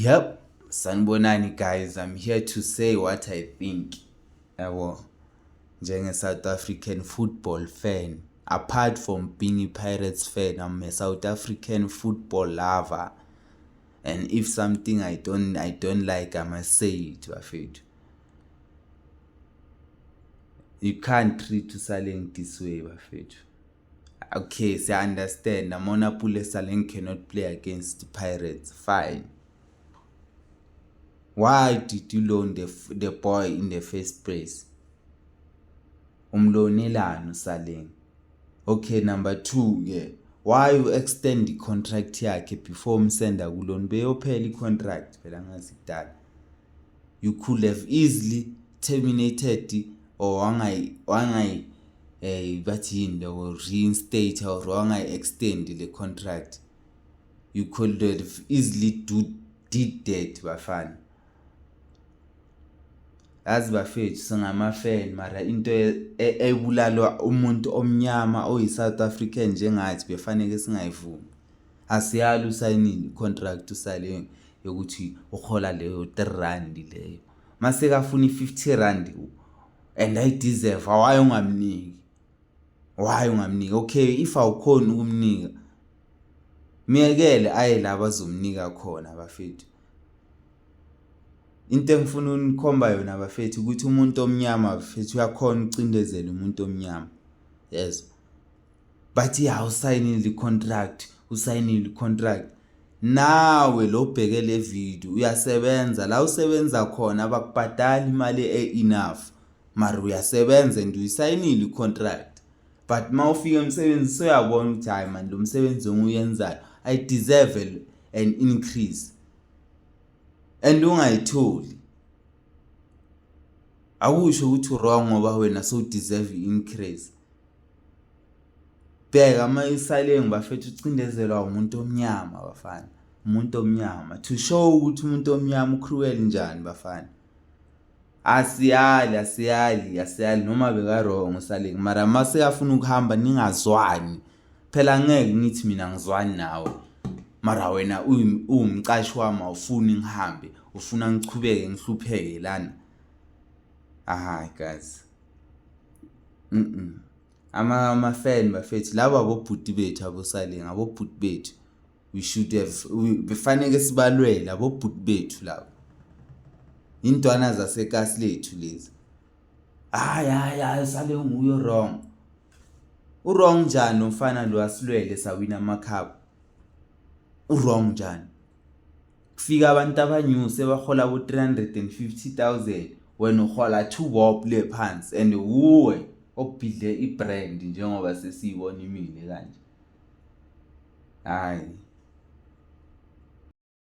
Yep, sanibonani guys, I'm here to say what I think. Yabo, njenge South African football fan, apart from being a Pirates fan, I'm a South African football lover. And if something I don't like, I must say it, bafethu. You can't treat uSaleng this way, bafethu. Okay, so I understand. Monnapule Saleng cannot play against the Pirates. Fine. Why did you loan the boy in the first place? Umloanelani uSaleng? Okay, number 2 ke. Why you extend the contract yakhe before umsenda ku-loan? Beyophela i-contract phela ngazi kudala. You could have easily terminated or wangayi bathi yini lokho, reinstate or wangayi extend le contract. You could have easily do did that, bafana. Yazi bafethu, singama-fan, mara into ebulalwa umuntu omnyama oyi-South African njengathi befanele singayivumi. Asiyali usayinile i-contract uSaleng yokuthi uhola leyo R3 leyo. Mase kafuna i-R50 and I deserve, why ungamniki? Why ungamniki? Okay, if awukhoni ukumnika, miyekele aye la bazomnika khona, bafethu. Into engifuna unikhomba yona, bafethu, ukuthi umuntu omnyama, bafethu, uyakhona ukucindezela umuntu omnyama, yezwa? Bathi ya, usayinile i-contract, usayinile i-contract. Nawe lo bheke le video, uyasebenza la usebenza khona, abakubhadali imali e-enough, mara uyasebenza and uyisayinile i-contract, but mawufika emsebenzini soyabona ukuthi hayi man, lo msebenzi engiwenzayo, I deserve an increase, and ungayitholi. Akusho ukuthi wrong ngoba wena so deserve i-increase. Bheka ama-Saleng, bafethu, ucindezelwa umuntu omnyama, bafana, umuntu omnyama, to show ukuthi umuntu omnyama u-cruel njani, bafana. Asiyali, asiyali, asiyali noma beka wrong uSaleng, mara mase afuna ukuhamba ningazwani phela. Ngeke ngithi mina ngizwani nawe, mara wena uwumqashi wami, awufuni ngihambe, ufuna ngichubeke ngihlupheke lana. Hayi guys, ama-fan, bafethu, laba abobhuti bethu, aboSaleng abobhuti bethu. We should have befanele sibalwele abobhuti bethu labo, intwana zasekasi lethu lezi. Hayi, hayi, hayi, Saleng nguye wrong. U-wrong njani umfana lo asilwele sawina ama-cup? U-wrong njani? Kufika abantu abanyuse bahola bo 350,000, wena uhola 2 bob le phansi, and wuwe okubhidle i-brand njengoba sesiyibona imile kanje. Hayi.